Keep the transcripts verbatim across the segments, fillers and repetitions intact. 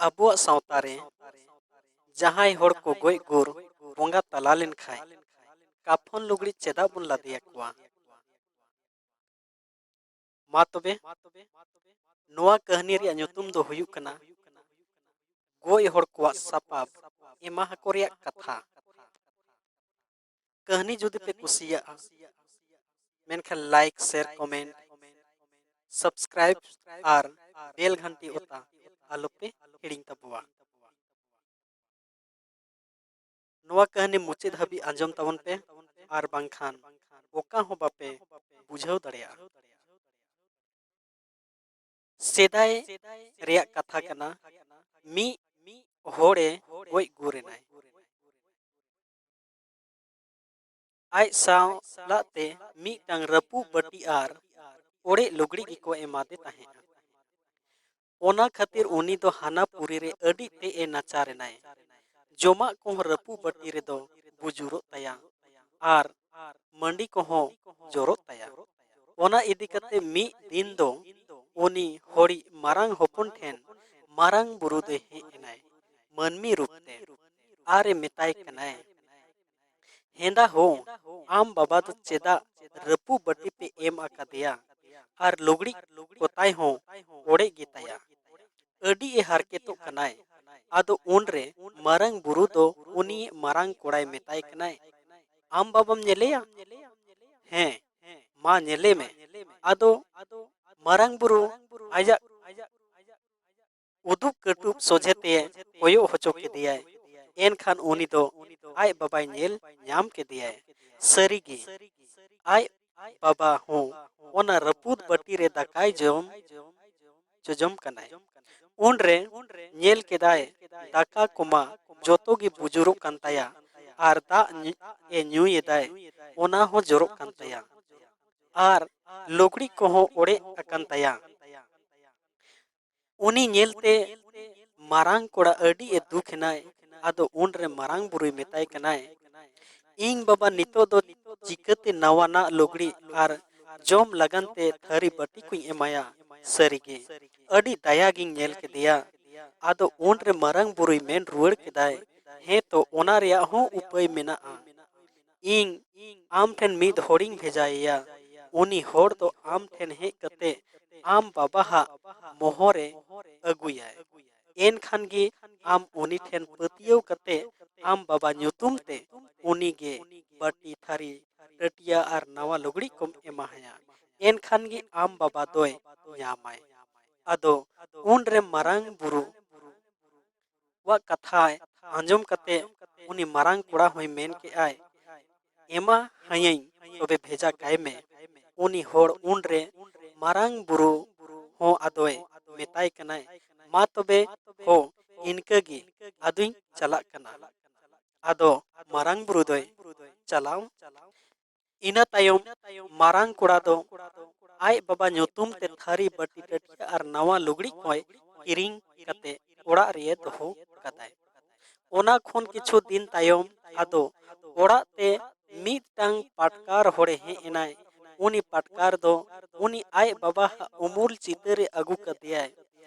ᱟᱵᱚᱣᱟᱜ ᱥᱟᱶᱛᱟ ᱨᱮ ᱡᱟᱦᱟᱸᱭ ᱦᱚᱲ ᱠᱚ ᱜᱚᱡ ᱜᱩᱨ, ᱵᱚᱸᱜᱟ ᱛᱟᱞᱟ ᱞᱮᱱ ᱠᱷᱟᱡ, ᱠᱟᱯᱷᱚᱱ ᱞᱩᱜᱽᱲᱤ ᱪᱮᱫᱟᱜ ᱵᱚᱱ ᱞᱟᱫᱮ ᱟᱠᱚᱣᱟ? ᱢᱟ ᱛᱚᱵᱮ, ᱱᱚᱣᱟ ᱠᱟᱹᱦᱱᱤ ᱨᱮᱭᱟᱜ ᱧᱩᱛᱩᱢ ᱫᱚ ᱦᱩᱭᱩᱜ ᱠᱟᱱᱟ ᱜᱚᱡ ᱦᱚᱲ ᱠᱚᱣᱟᱜ ᱥᱟᱯᱟᱵ ᱮᱢᱟ ᱟᱠᱚ ᱨᱮᱭᱟᱜ ᱠᱟᱛᱷᱟ᱾ ᱠᱟᱹᱦᱱᱤ ᱡᱩᱫᱤ ᱯᱮ ᱠᱩᱥᱤᱭᱟᱜᱼᱟ, ᱢᱮᱱᱠᱷᱟᱱ like, share, comment, subscribe ᱟᱨ bell ᱜᱷᱟᱱᱴᱤ ᱚᱛᱟ ᱟᱞᱚᱯᱮ ᱦᱤᱲᱤᱧ ᱛᱟᱵᱚᱣᱟ᱾ ᱱᱚᱣᱟ ᱠᱟᱹᱦᱱᱤ ᱢᱩᱪᱟᱹᱫ ᱦᱟᱹᱵᱤᱡ ᱟᱸᱡᱚᱢ ᱛᱟᱵᱚᱱ ᱯᱮ, ᱟᱨ ᱵᱟᱝᱠᱷᱟᱱ ᱚᱠᱟ ᱦᱚᱸ ᱵᱟᱯᱮ ᱵᱩᱡᱷᱟᱹᱣ ᱫᱟᱲᱮᱭᱟᱜᱼᱟ᱾ ᱥᱮᱫᱟᱭ ᱨᱮᱭᱟᱜ ᱠᱟᱛᱷᱟ ᱠᱟᱱᱟ, ᱢᱤᱫ ᱦᱚᱲᱮ ᱜᱚᱡ ᱜᱩᱨ ᱮᱱᱟᱭ᱾ ᱟᱡ ᱥᱟᱞᱟᱜ ᱛᱮ ᱢᱤᱫᱴᱟᱝ ᱨᱟᱹᱯᱩᱫ ᱵᱟᱹᱴᱤ ᱟᱨ ᱚᱲᱮᱡ ᱞᱩᱜᱽᱲᱤ ᱜᱮᱠᱚ ᱮᱢᱟᱫᱮ ᱛᱟᱦᱮᱸᱫ᱾ ᱚᱱᱟ ᱠᱷᱟᱹᱛᱤᱨ ᱩᱱᱤ ᱫᱚ ᱦᱟᱱᱟ ᱯᱩᱨᱤ ᱨᱮ ᱟᱹᱰᱤ ᱛᱮᱫ ᱮ ᱱᱟᱪᱟᱨ ᱮᱱᱟᱭ᱾ ᱡᱚᱢᱟᱜ ᱠᱚᱦᱚᱸ ᱨᱟᱹᱯᱩᱫ ᱵᱟᱹᱴᱤ ᱨᱮᱫᱚ ᱵᱩᱡᱩᱨᱚᱜ ᱛᱟᱭᱟ ᱟᱨ ᱢᱟᱹᱰᱤ ᱠᱚᱦᱚᱸ ᱡᱚᱨᱚᱜ ᱛᱟᱭᱟ᱾ ᱚᱱᱟ ᱤᱫᱤ ᱠᱟᱛᱮ ᱢᱤᱫ ᱫᱤᱱ ᱫᱚ ᱩᱱᱤ ᱦᱚᱲᱤᱡ ᱢᱟᱨᱟᱝ ᱦᱚᱯᱚᱱ ᱴᱷᱮᱱ ᱢᱟᱨᱟᱝ ᱵᱩᱨᱩ ᱫᱚᱭ ᱦᱮᱡ ᱮᱱᱟᱭ ᱢᱟᱹᱱᱢᱤ ᱨᱩᱯ ᱛᱮ, ᱟᱨ ᱮ ᱢᱮᱛᱟᱭ ᱠᱟᱱᱟᱭ, ᱦᱮᱸᱫᱟ ᱦᱳ, ᱟᱢ ᱵᱟᱵᱟ ᱫᱚ ᱪᱮᱫᱟᱜ ᱨᱟᱹᱯᱩᱫ ᱵᱟᱹᱴᱤ ᱯᱮ ᱮᱢ ᱟᱠᱟᱫᱮᱭᱟ ᱟᱨ ᱞᱩᱜᱽᱲᱤᱡ ᱠᱚᱛᱟᱭ ᱦᱚᱸ ᱚᱲᱮᱡ ᱜᱮᱛᱟᱭᱟ? ᱟᱹᱰᱤ ᱮ ᱦᱟᱨᱠᱮᱛᱚᱜ ᱠᱟᱱᱟᱭ᱾ ᱟᱫᱚ ᱩᱱᱨᱮ ᱢᱟᱨᱟᱝ ᱵᱩᱨᱩ ᱫᱚ ᱩᱱᱤ ᱢᱟᱨᱟᱝ ᱠᱚᱲᱟᱭ ᱢᱮᱛᱟᱭ ᱠᱟᱱᱟᱭ, ᱟᱢ ᱵᱟᱵᱟᱢ ᱧᱮᱞᱮᱭᱟ? ᱦᱮᱸ, ᱢᱟ ᱧᱮᱞᱮ ᱢᱮ᱾ ᱟᱫᱚ ᱢᱟᱨᱟᱝ ᱵᱩᱨᱩ ᱟᱡᱟᱜ ᱩᱫᱩᱜ ᱠᱟᱹᱴᱩᱵ ᱥᱚᱡᱷᱮ ᱛᱮ ᱠᱚᱭᱚᱜ ᱦᱚᱪᱚ ᱠᱮᱫᱮᱭᱟᱭ᱾ ᱮᱱᱠᱷᱟᱱ ᱩᱱᱤ ᱫᱚ ᱟᱡ ᱵᱟᱵᱟᱭ ᱧᱮᱞ ᱧᱟᱢ ᱠᱮᱫᱮᱭᱟᱭ᱾ ᱥᱟᱹᱨᱤᱜᱮ, ᱟᱡ ᱵᱟᱵᱟ ᱦᱚᱸ ᱚᱱᱟ ᱨᱟᱹᱯᱩᱫ ᱵᱟᱹᱴᱤ ᱨᱮ ᱫᱟᱠᱟᱭ ᱡᱚᱢ ᱡᱚᱡᱚᱢ ᱠᱟᱱᱟᱭ᱾ ᱩᱱᱨᱮ ᱧᱮᱞ ᱠᱮᱫᱟᱭ, ᱫᱟᱠᱟ ᱠᱚᱢᱟ ᱡᱚᱛᱚ ᱜᱮ ᱵᱩᱡᱩᱨᱚᱜ ᱠᱟᱱ ᱛᱟᱭᱟ, ᱟᱨ ᱫᱟᱜ ᱧᱩ-, ᱮ ᱧᱩᱭᱮᱫᱟᱭ, ᱚᱱᱟ ᱦᱚᱸ ᱡᱚᱨᱚᱜ ᱠᱟᱱ ᱛᱟᱭᱟ, ᱟᱨ ᱞᱩᱜᱽᱲᱤᱡ ᱠᱚᱦᱚᱸ ᱚᱲᱮᱡ ᱟᱠᱟᱱ ᱛᱟᱭᱟ᱾ ᱩᱱᱤ ᱧᱮᱞᱛᱮ ᱢᱟᱨᱟᱝ ᱠᱚᱲᱟ ᱟᱹᱰᱤ ᱮ ᱫᱩᱠ ᱮᱱᱟᱭ᱾ ᱟᱫᱚ ᱩᱱᱨᱮ ᱢᱟᱨᱟᱝ ᱵᱩᱨᱩᱭ ᱢᱮᱛᱟᱭ ᱠᱟᱱᱟᱭ, ᱤᱧ ᱵᱟᱵᱟ ᱱᱤᱛᱚᱜ ᱫᱚ ᱪᱤᱠᱟᱹᱛᱮ ᱱᱟᱣᱟᱱᱟᱜ ᱞᱩᱜᱽᱲᱤ ᱟᱨ ᱡᱚᱢ ᱞᱟᱜᱟᱱ ᱛᱮ ᱛᱷᱟᱹᱨᱤ ᱵᱟᱹᱴᱤ ᱠᱚᱧ ᱮᱢᱟᱭᱟ? ᱥᱟᱹᱨᱤᱜᱮ, ᱟᱹᱰᱤ ᱫᱟᱭᱟ ᱜᱤᱧ ᱧᱮᱞ ᱠᱮᱫᱮᱭᱟ᱾ ᱟᱫᱚ ᱩᱱᱨᱮ ᱢᱟᱨᱟᱝ ᱵᱩᱨᱩᱭ ᱢᱮᱱ ᱨᱩᱣᱟᱹᱲ ᱠᱮᱫᱟᱭ, "ᱦᱮᱸ ᱛᱚ, ᱚᱱᱟ ᱨᱮᱭᱟᱜ ᱦᱚᱸ ᱩᱯᱟᱹᱭ ᱢᱮᱱᱟᱜᱼᱟ᱾ ᱤᱧ ᱟᱢ ᱴᱷᱮᱱ ᱢᱤᱫ ᱦᱚᱲᱤᱧ ᱵᱷᱮᱡᱟᱭᱮᱭᱟ᱾ ᱩᱱᱤ ᱦᱚᱲ ᱫᱚ ᱟᱢ ᱴᱷᱮᱱ ᱦᱮᱡ ᱠᱟᱛᱮ ᱟᱢ ᱵᱟᱵᱟᱦᱟᱜ ᱢᱚᱦᱚᱨᱮ ᱟᱹᱜᱩᱭᱟᱭ᱾ ᱮᱱᱠᱷᱟᱱ ᱜᱮ ᱟᱢ ᱩᱱᱤ ᱴᱷᱮᱱ ᱯᱟᱹᱛᱭᱟᱹᱣ ᱠᱟᱛᱮ ᱟᱢ ᱵᱟᱵᱟ ᱧᱩᱛᱩᱢ ᱛᱮ ᱩᱱᱤ ᱜᱮ ᱵᱟᱹᱴᱤ, ᱛᱷᱟᱹᱨᱤ, ᱴᱟᱹᱴᱤᱭᱟ ᱟᱨ ᱱᱟᱣᱟ ᱞᱩᱜᱽᱲᱤᱡ ᱠᱚᱢ ᱮᱢᱟᱦᱟᱭᱟ᱾ ᱮᱱᱠᱷᱟᱱ ᱜᱮ ᱟᱢ ᱵᱟᱵᱟ ᱫᱚᱭ ᱧᱟᱢᱟᱭ᱾" ᱟᱫᱚ ᱩᱱᱨᱮ ᱢᱟᱨᱟᱝ ᱵᱩᱨᱩ ᱣᱟᱜ ᱠᱟᱛᱷᱟ ᱟᱸᱡᱚᱢ ᱠᱟᱛᱮ ᱩᱱᱤ ᱢᱟᱨᱟᱝ ᱠᱚᱲᱟ ᱦᱚᱸᱭ ᱢᱮᱱ ᱠᱮᱜᱼᱟᱭ, "ᱮᱢᱟ ᱦᱟᱹᱭᱟᱹᱧ, ᱛᱚᱵᱮ ᱵᱷᱮᱡᱟ ᱠᱟᱭ ᱢᱮ᱾" ᱩᱱᱤ ᱦᱚᱲ ᱩᱱᱨᱮ ᱢᱟᱨᱟᱝ ᱵᱩᱨᱩ ᱦᱚᱸ ᱟᱫᱚᱭ ᱢᱮᱛᱟᱭ ᱠᱟᱱᱟᱭ, "ᱢᱟ ᱛᱚᱵᱮ ᱦᱳ, ᱤᱱᱠᱟᱹ ᱜᱮ, ᱟᱫᱚᱧ ᱪᱟᱞᱟᱜ ᱠᱟᱱᱟ᱾" ᱟᱫᱚ ᱢᱟᱨᱟᱝ ᱵᱩᱨᱩ ᱫᱚᱭ ᱪᱟᱞᱟᱣ᱾ ᱤᱱᱟᱹ ᱛᱟᱭᱚᱢ ᱢᱟᱨᱟᱝ ᱠᱚᱲᱟ ᱫᱚ ᱟᱡ ᱵᱟᱵᱟ ᱧᱩᱛᱩᱢ ᱛᱮ ᱛᱷᱟᱹᱨᱤ, ᱵᱟᱹᱴᱤ, ᱴᱟᱹᱴᱤᱭᱟ ᱟᱨ ᱱᱟᱣᱟ ᱞᱩᱜᱽᱲᱤᱡ ᱠᱚᱭ ᱠᱤᱨᱤᱧ ᱠᱟᱛᱮ ᱚᱲᱟᱜ ᱨᱮ ᱫᱚᱦᱚ ᱠᱟᱫᱟᱭ᱾ ᱚᱱᱟ ᱠᱷᱚᱱ ᱠᱤᱪᱷᱩ ᱫᱤᱱ ᱛᱟᱭᱚᱢ ᱟᱫᱚ ᱚᱲᱟᱜ ᱛᱮ ᱢᱤᱫᱴᱟᱝ ᱯᱟᱴᱠᱟᱨ ᱦᱚᱲᱮ ᱦᱮᱡ ᱮᱱᱟᱭ᱾ ᱩᱱᱤ ᱯᱟᱴᱠᱟᱨ ᱫᱚ ᱩᱱᱤ ᱟᱡ ᱵᱟᱵᱟᱣᱟᱜ ᱩᱢᱩᱞ ᱪᱤᱛᱟᱹᱨᱮ ᱟᱹᱜᱩ ᱠᱟᱫᱮᱭᱟᱭ᱾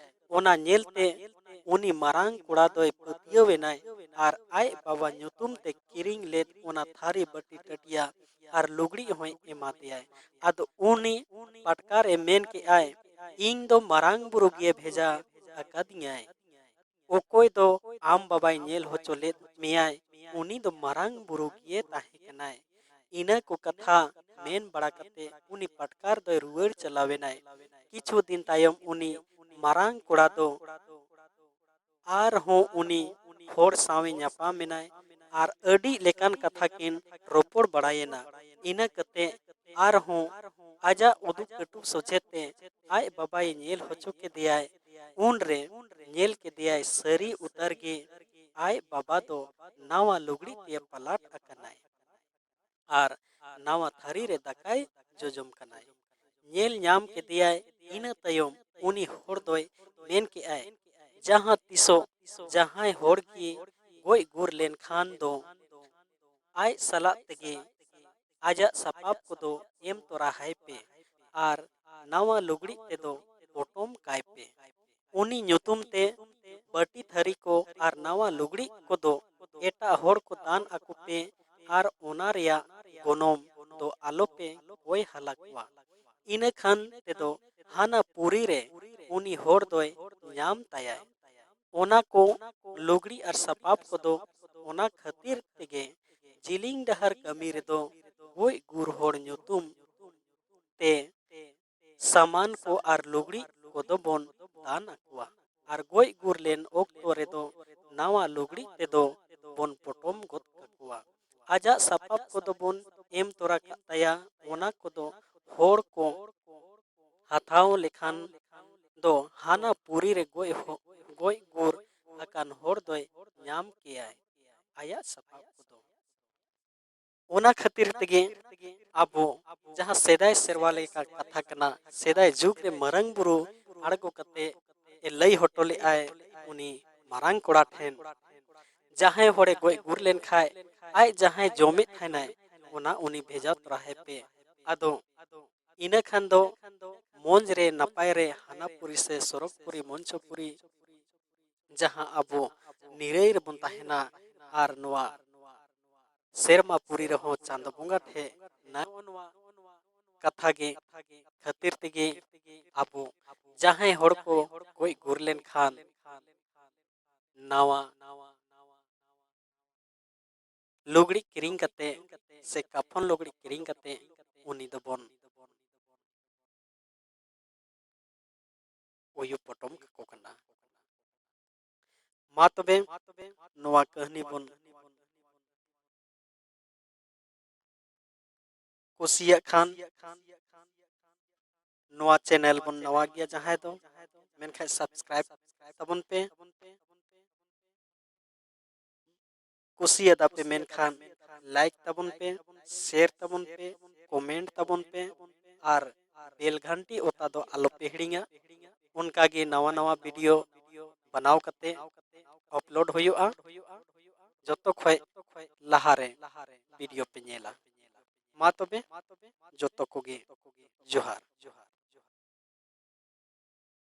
ᱚᱱᱟ ᱧᱮᱞᱛᱮ ᱩᱱᱤ ᱢᱟᱨᱟᱝ ᱠᱚᱲᱟ ᱫᱚᱭ ᱯᱟᱹᱛᱭᱟᱹᱣ ᱮᱱᱟᱭ ᱟᱨ ᱟᱡ ᱵᱟᱵᱟ ᱧᱩᱛᱩᱢ ᱛᱮ ᱠᱤᱨᱤᱧ ᱞᱮᱫ ᱚᱱᱟ ᱛᱷᱟᱹᱨᱤ, ᱵᱟᱹᱴᱤ, ᱴᱟᱹᱴᱤᱭᱟ ᱟᱨ ᱞᱩᱜᱽᱲᱤᱡ ᱦᱚᱸᱭ ᱮᱢᱟ ᱫᱮᱭᱟᱭ᱾ ᱟᱫᱚ ᱩᱱᱤ ᱯᱟᱴᱠᱟᱨᱮ ᱢᱮᱱ ᱠᱮᱜᱼᱟᱭ, "ᱤᱧ ᱫᱚ ᱢᱟᱨᱟᱝ ᱵᱩᱨᱩ ᱜᱮ ᱵᱷᱮᱡᱟ ᱟᱠᱟᱫᱤᱧᱟᱭ᱾ ᱚᱠᱚᱭ ᱫᱚ ᱟᱢ ᱵᱟᱵᱟᱭ ᱧᱮᱞ ᱦᱚᱪᱚ ᱞᱮᱫ ᱢᱮᱭᱟᱭ, ᱩᱱᱤ ᱫᱚ ᱢᱟᱨᱟᱝ ᱵᱩᱨᱩ ᱜᱮ ᱛᱟᱦᱮᱸ ᱠᱟᱱᱟᱭ᱾" ᱤᱱᱟᱹ ᱠᱚ ᱠᱟᱛᱷᱟ ᱢᱮᱱ ᱵᱟᱲᱟ ᱠᱟᱛᱮ ᱩᱱᱤ ᱯᱟᱴᱠᱟᱨ ᱫᱚᱭ ᱨᱩᱣᱟᱹᱲ ᱪᱟᱞᱟᱣ ᱮᱱᱟᱭ᱾ ᱠᱤᱪᱷᱩ ᱫᱤᱱ ᱛᱟᱭᱚᱢ ᱩᱱᱤ ᱢᱟᱨᱟᱝ ᱠᱚᱲᱟ ᱫᱚ ᱟᱨᱦᱚᱸ ᱩᱱᱤ ᱦᱚᱲ ᱥᱟᱶᱮ ᱧᱟᱯᱟᱢ ᱮᱱᱟᱭ ᱟᱨ ᱟᱹᱰᱤ ᱞᱮᱠᱟᱱ ᱠᱟᱛᱷᱟ ᱠᱤᱱ ᱨᱚᱯᱚᱲ ᱵᱟᱲᱟᱭᱮᱱᱟ᱾ ᱤᱱᱟᱹ ᱠᱟᱛᱮ ᱟᱨᱦᱚᱸ ᱟᱡᱟᱜ ᱩᱫᱩᱜ ᱠᱟᱹᱴᱩᱵ ᱥᱚᱡᱷᱮ ᱛᱮ ᱟᱡ ᱵᱟᱵᱟᱭ ᱧᱮᱞ ᱦᱚᱪᱚ ᱠᱮᱫᱮᱭᱟᱭ᱾ ᱩᱱᱨᱮ ᱧᱮᱞ ᱠᱮᱫᱮᱭᱟᱭ, ᱥᱟᱹᱨᱤ ᱩᱛᱟᱹᱨ ᱜᱮ ᱟᱡ ᱵᱟᱵᱟ ᱫᱚ ᱱᱟᱣᱟ ᱞᱩᱜᱽᱲᱤ ᱛᱮ ᱯᱟᱞᱟᱴ ᱟᱠᱟᱱᱟᱭ ᱟᱨ ᱱᱟᱣᱟ ᱛᱷᱟᱹᱨᱤ ᱨᱮ ᱫᱟᱠᱟᱭ ᱡᱚᱡᱚᱢ ᱠᱟᱱᱟᱭ᱾ ᱧᱮᱞ ᱧᱟᱢ ᱠᱮᱫᱮᱭᱟᱭ᱾ ᱤᱱᱟᱹ ᱛᱟᱭᱚᱢ ᱩᱱᱤ ᱦᱚᱲ ᱫᱚᱭ ᱢᱮᱱ ᱠᱮᱜᱼᱟᱭ, "ᱡᱟᱦᱟᱸ ᱛᱤᱥᱚᱜ ᱡᱟᱦᱟᱸᱭ ᱦᱚᱲ ᱜᱮ ᱜᱚᱡ ᱜᱩᱨ ᱞᱮᱱᱠᱷᱟᱱ ᱫᱚ ᱟᱡ ᱥᱟᱞᱟᱜ ᱛᱮᱜᱮ ᱟᱡᱟᱜ ᱥᱟᱯᱟᱵ ᱠᱚᱫᱚ ᱮᱢ ᱛᱚᱨᱟ ᱟᱭ ᱯᱮ ᱟᱨ ᱱᱟᱣᱟ ᱞᱩᱜᱽᱲᱤᱡ ᱛᱮᱫᱚ ᱯᱚᱴᱚᱢ ᱠᱟᱭ ᱯᱮ᱾ ᱩᱱᱤ ᱧᱩᱛᱩᱢ ᱛᱮ ᱟᱨ ᱱᱟᱣᱟ ᱞᱩᱜᱽᱲᱤᱡ ᱠᱚᱫᱚ ᱮᱴᱟᱜ ᱦᱚᱲ ᱠᱚ ᱫᱟᱱ ᱟᱠᱚ ᱯᱮ, ᱟᱨ ᱚᱱᱟ ᱨᱮᱭᱟᱜ ᱜᱚᱱᱚᱝ ᱫᱚ ᱟᱞᱚᱯᱮ ᱠᱚᱭ ᱦᱟᱞᱟ ᱠᱚᱣᱟ᱾ ᱤᱱᱟᱹ ᱠᱷᱟᱱ ᱛᱮᱫᱚ ᱦᱟᱱᱟ ᱯᱩᱨᱤ ᱨᱮ ᱩᱱᱤ ᱦᱚᱲ ᱫᱚᱭ ᱧᱟᱢ ᱛᱟᱭᱟᱭ᱾ ᱚᱱᱟ ᱠᱚ ᱞᱩᱜᱽᱲᱤ ᱟᱨ ᱥᱟᱯᱟᱵ ᱠᱚᱫᱚ ᱚᱱᱟ ᱠᱷᱟᱹᱛᱤᱨ ᱛᱮᱜᱮ ᱡᱤᱞᱤᱧ ᱰᱟᱦᱟᱨ ᱠᱟᱹᱢᱤ ᱨᱮᱫᱚ ᱜᱚᱡ ᱜᱩᱨ ᱦᱚᱲ ᱧᱩᱛᱩᱢ ᱛᱮ ᱥᱟᱢᱟᱱ ᱠᱚ ᱟᱨ ᱞᱩᱜᱽᱲᱤ ᱠᱚᱫᱚ ᱵᱚᱱ ᱫᱟᱱ ᱟᱠᱚᱣᱟ᱾ ᱟᱨ ᱜᱚᱡ ᱜᱩᱨ ᱞᱮᱱ ᱚᱠᱛᱚ ᱨᱮᱫᱚ ᱱᱟᱣᱟ ᱞᱩᱜᱽᱲᱤ ᱛᱮᱫᱚ ᱵᱚᱱ ᱯᱚᱴᱚᱢ ᱜᱚᱫ ᱠᱟᱠᱚᱣᱟ᱾ ᱟᱡᱟᱜ ᱥᱟᱯᱟᱵ ᱠᱚᱫᱚ ᱵᱚᱱ ᱮᱢ ᱛᱚᱨᱟ ᱠᱟᱜ ᱛᱟᱭᱟ᱾ ᱚᱱᱟ ᱠᱚᱫᱚ ᱦᱚᱲ ᱠᱚ ᱦᱟᱛᱟᱣ ᱞᱮᱠᱷᱟᱱ ᱫᱚ ᱦᱟᱱᱟ ᱯᱩᱨᱤ ᱨᱮ ᱜᱚᱡ ᱦᱚ-, ᱜᱚᱡ ᱜᱩᱨ ᱟᱠᱟᱱ ᱦᱚᱲ ᱫᱚᱭ ᱧᱟᱢ ᱠᱮᱭᱟᱭ ᱟᱭᱟᱜ ᱥᱟᱯᱟᱵ ᱠᱚᱫᱚ᱾ ᱚᱱᱟ ᱠᱷᱟᱹᱛᱤᱨ ᱛᱮᱜᱮ ᱟᱵᱚ ᱡᱟᱦᱟᱸ ᱥᱮᱫᱟᱭ ᱥᱮᱨᱣᱟ ᱞᱮᱠᱟ ᱠᱟᱛᱷᱟ ᱠᱟᱱᱟ, ᱥᱮᱫᱟᱭ ᱡᱩᱜᱽ ᱨᱮ ᱢᱟᱨᱟᱝ ᱵᱩᱨᱩ ᱟᱬᱜᱚ ᱠᱟᱛᱮ ᱮ ᱞᱟᱹᱭ ᱦᱚᱴᱚ ᱞᱮᱫᱟᱭ ᱩᱱᱤ ᱢᱟᱨᱟᱝ ᱠᱚᱲᱟ ᱴᱷᱮᱱ, ᱡᱟᱦᱟᱸᱭ ᱦᱚᱲᱮ ᱜᱚᱡ ᱜᱩᱨ ᱞᱮᱱ ᱠᱷᱟᱡ ᱟᱡ ᱡᱟᱦᱟᱸᱭ ᱡᱚᱢᱮᱫ ᱛᱟᱦᱮᱱᱟᱭ ᱚᱱᱟ ᱩᱱᱤ ᱵᱷᱮᱡᱟ ᱛᱚᱨᱟᱭᱮ ᱯᱮ᱾ ᱟᱫᱚ ᱤᱱᱟᱹ ᱠᱷᱟᱱ ᱫᱚ ᱢᱚᱸᱡᱽ ᱨᱮ ᱱᱟᱯᱟᱭ ᱨᱮ ᱦᱟᱱᱟ ᱯᱩᱨᱤ ᱥᱮ ᱥᱚᱨᱚᱜᱽ ᱯᱩᱨᱤ ᱢᱚᱧᱪᱚ ᱯᱩᱨᱤ ᱡᱟᱦᱟᱸ ᱟᱵᱚ ᱱᱤᱨᱟᱹᱭ ᱨᱮᱵᱚᱱ ᱛᱟᱦᱮᱱᱟ ᱟᱨ ᱱᱚᱣᱟ ᱥᱮᱨᱢᱟ ᱯᱩᱨᱤ ᱨᱮᱦᱚᱸ ᱪᱟᱸᱫᱚ ᱵᱚᱸᱜᱟ ᱴᱷᱮᱡ ᱱᱟ-, ᱱᱚᱣᱟ ᱠᱟᱛᱷᱟ ᱜᱮ ᱠᱷᱟᱹᱛᱤᱨ ᱛᱮᱜᱮ ᱟᱵᱚ ᱡᱟᱦᱟᱸᱭ ᱦᱚᱲ ᱠᱚ ᱜᱚᱡ ᱜᱩᱨ ᱞᱮᱱᱠᱷᱟᱱ ᱱᱟᱣᱟ ᱞᱩᱜᱽᱲᱤᱡ ᱠᱤᱨᱤᱧ ᱠᱟᱛᱮ ᱥᱮ ᱠᱟᱯᱷᱚᱱ ᱞᱩᱜᱽᱲᱤᱡ ᱠᱤᱨᱤᱧ ᱠᱟᱛᱮ ᱩᱱᱤ ᱫᱚᱵᱚᱱ ᱩᱭᱩ ᱯᱚᱴᱚᱢ ᱠᱟᱠᱚ ᱠᱟᱱᱟ᱾ ᱢᱟ ᱛᱚᱵᱮ ᱱᱚᱣᱟ ᱠᱟᱹᱦᱱᱤ ᱵᱚᱱ ᱠᱩᱥᱤᱭᱟᱜ ᱠᱷᱟᱱ ᱱᱚᱣᱟ ᱪᱮᱱᱮᱞ ᱵᱚᱱ ᱱᱟᱣᱟ ᱜᱮᱭᱟ ᱡᱟᱦᱟᱸᱭ ᱫᱚ, ᱢᱮᱱᱠᱷᱟᱱ ᱥᱟᱵᱥᱠᱨᱟᱭᱤᱵ ᱛᱟᱵᱚᱱ ᱯᱮ᱾ ᱠᱩᱥᱤᱭᱟᱫᱟ ᱯᱮ ᱢᱮᱱᱠᱷᱟᱱ ᱞᱟᱭᱤᱠ ᱛᱟᱵᱚᱱ ᱯᱮ, ᱥᱮᱭᱟᱨ ᱛᱟᱵᱚᱱ ᱯᱮ, ᱠᱚᱢᱮᱱᱴ ᱛᱟᱵᱚᱱ ᱯᱮ ᱟᱨ ᱵᱮᱞ ᱜᱷᱟᱱᱴᱤ ᱚᱛᱟ ᱫᱚ ᱟᱞᱚᱯᱮ ᱦᱤᱲᱤᱧᱟ᱾ ᱚᱱᱠᱟᱜᱮ ᱱᱟᱣᱟ ᱱᱟᱣᱟ ᱵᱷᱤᱰᱤᱭᱳ ᱵᱮᱱᱟᱣ ᱠᱟᱛᱮ ᱟᱯᱞᱳᱰ ᱦᱩᱭᱩᱜᱼᱟ᱾ ᱡᱚᱛᱚ ᱠᱷᱚᱡ ᱞᱟᱦᱟᱨᱮ ᱵᱷᱤᱰᱤᱭᱳ ᱯᱮ ᱧᱮᱞᱟ᱾ ᱢᱟ ᱛᱚᱵᱮ ᱡᱚᱛᱚ ᱠᱚᱜᱮ ᱡᱚᱦᱟᱨ᱾